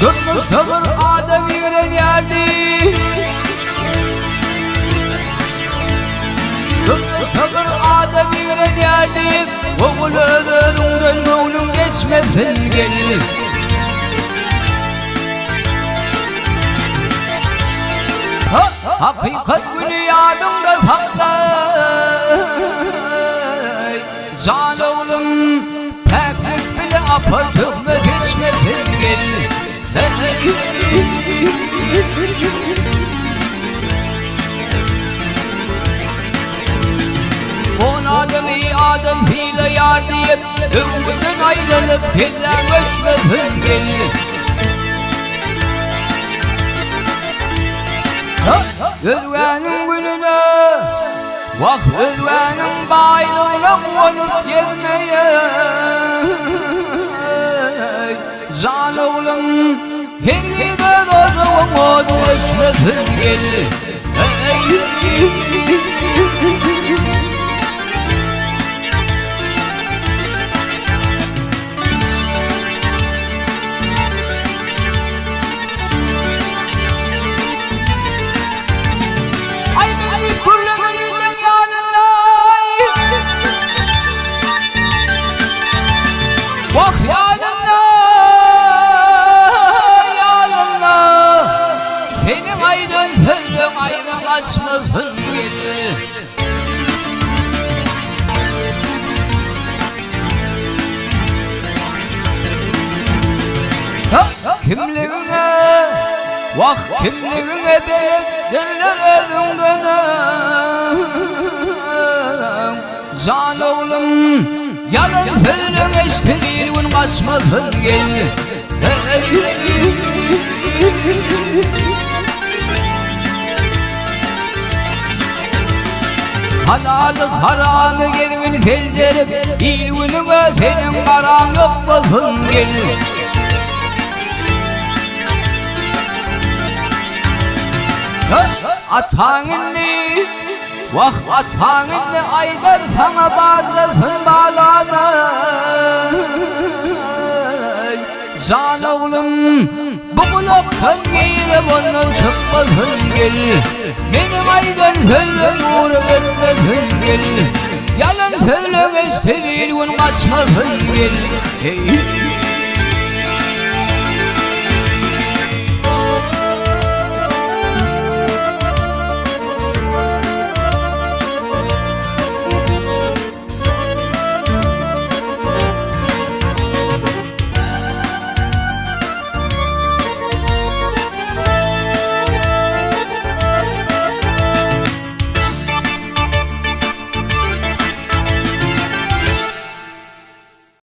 Durmuşda bir adam ýigrenýärdi. Durmuşda bir adam ýigrenýärdi. Ogul öz-özüňden göwnüň geçmesin gel. Hakykat güni ýadyňda sakla. Jan oglum, päklik bile apar töhmet içmesin gel. On adamy adam sylaýar diýip, öwgüden aýlanyp kelläň öçmesin gel. Özgäniň gününe Wah özgäniň baýlygyna guwanyp gezmeýe Jan oglum hergiz öz ojagyň ody öçmesin gel Aý men diýip gürleme illeň ýanynda Wah ýanynda ýanynda Seniň aýdan sözleň aýbyň açmasyn gel Kimligiňe, wah kimligiňe beletdirler özüňden Jan oglum, ýalan sözle geçsin il gün gaçmasyn gel. Halaly haramy gezgin seljerip, Il günüňe seniň garaň ýok bolsun gel. Ataň indi, wah ataň indi aýdar saňa barjasyn balana. Jan oglum, bu gulakdan girip ondan çykmasyn gel. Meniň aýdan sözlerim ugra gitmesin gel. Ýalan sözleňe sebil gün gaçmasyn gel. Hey.